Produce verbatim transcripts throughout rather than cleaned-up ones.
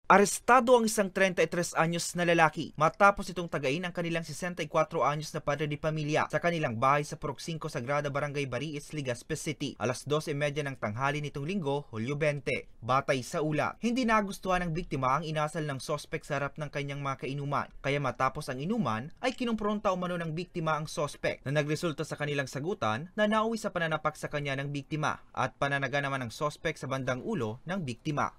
Arestado ang isang treinta y tres anyos na lalaki matapos itong tagain ang kanilang sesenta y kwatro anyos na padre de pamilya sa kanilang bahay sa Purok singko Sagrada, Barangay Bariis, Legazpi City, alas dos y media ng tanghali nitong Linggo, Hulyo bente. Batay sa ulat, hindi nagustuhan ng biktima ang inasal ng suspek sa harap ng kanyang mga kainuman, kaya matapos ang inuman ay kinompronta umano ng biktima ang suspek na nagresulta sa kanilang sagutan na nauwi sa pananapak sa kanya ng biktima at pananaga naman ng suspek sa bandang ulo ng biktima.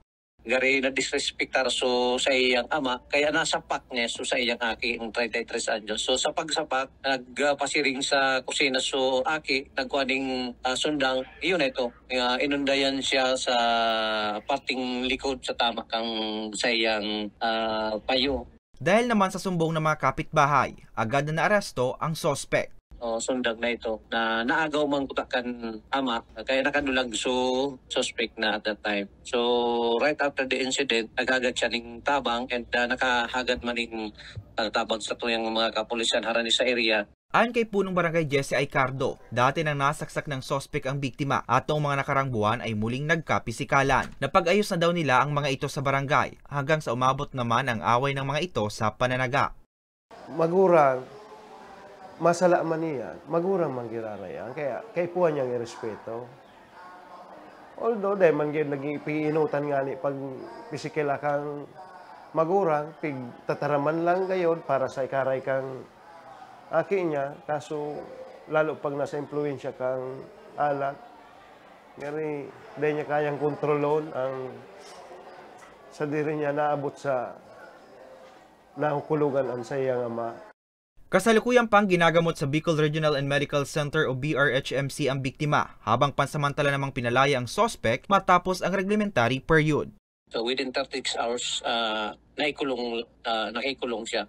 Gari na-disrespectar so sa iyang ama, kaya nasapak niya so sa iyang aki, ang treinta y tres anyos. So sa pagsapak, nagpasiring sa kusina so aki, nagkuha ning, ah, sundang, yun ito, ah, inundayan siya sa parting likod sa tama kang sa iyang, ah, payo. Dahil naman sa sumbong ng mga kapitbahay, agad na naaresto ang suspek. Oh, sundang na ito na naagaw man kuta kan ama, kaya nakadulag so suspect na at that time. So, right after the incident, naghagad siya ning tabang and, ah, nakahagad man ning, ah, tabang sa tuyang mga kapulisan harani sa area. Ayon kay Punong Barangay Jesse Aicardo, dati nang nasaksak ng suspek ang biktima at noong mga nakarang buwan ay muling nagkapisikalan. Napag-ayos na daw nila ang mga ito sa barangay hanggang sa umabot naman ang away ng mga ito sa pananaga. Magurang, masala man iyan, magurang man giraray iyan, kaya kaipuhan niyang irespeto. Although, dai man gyud naging piinutan ngani pag pisikil akang magurang, pigtataraman lang gayod para sa ikaray kang aki niya, kaso lalo pag nasa impluwensya kang alak, ngari dai niya kayang kontrolon ang sadiri niya naabot sa nahukulogan an saiyang ama. Kasalukuyan pang ginagamot sa Bicol Regional and Medical Center o B R H M C ang biktima, habang pansamantala namang pinalaya ang suspek matapos ang reglementary period. So within thirty-six hours, ah, naikulong, ah, nakikulong siya.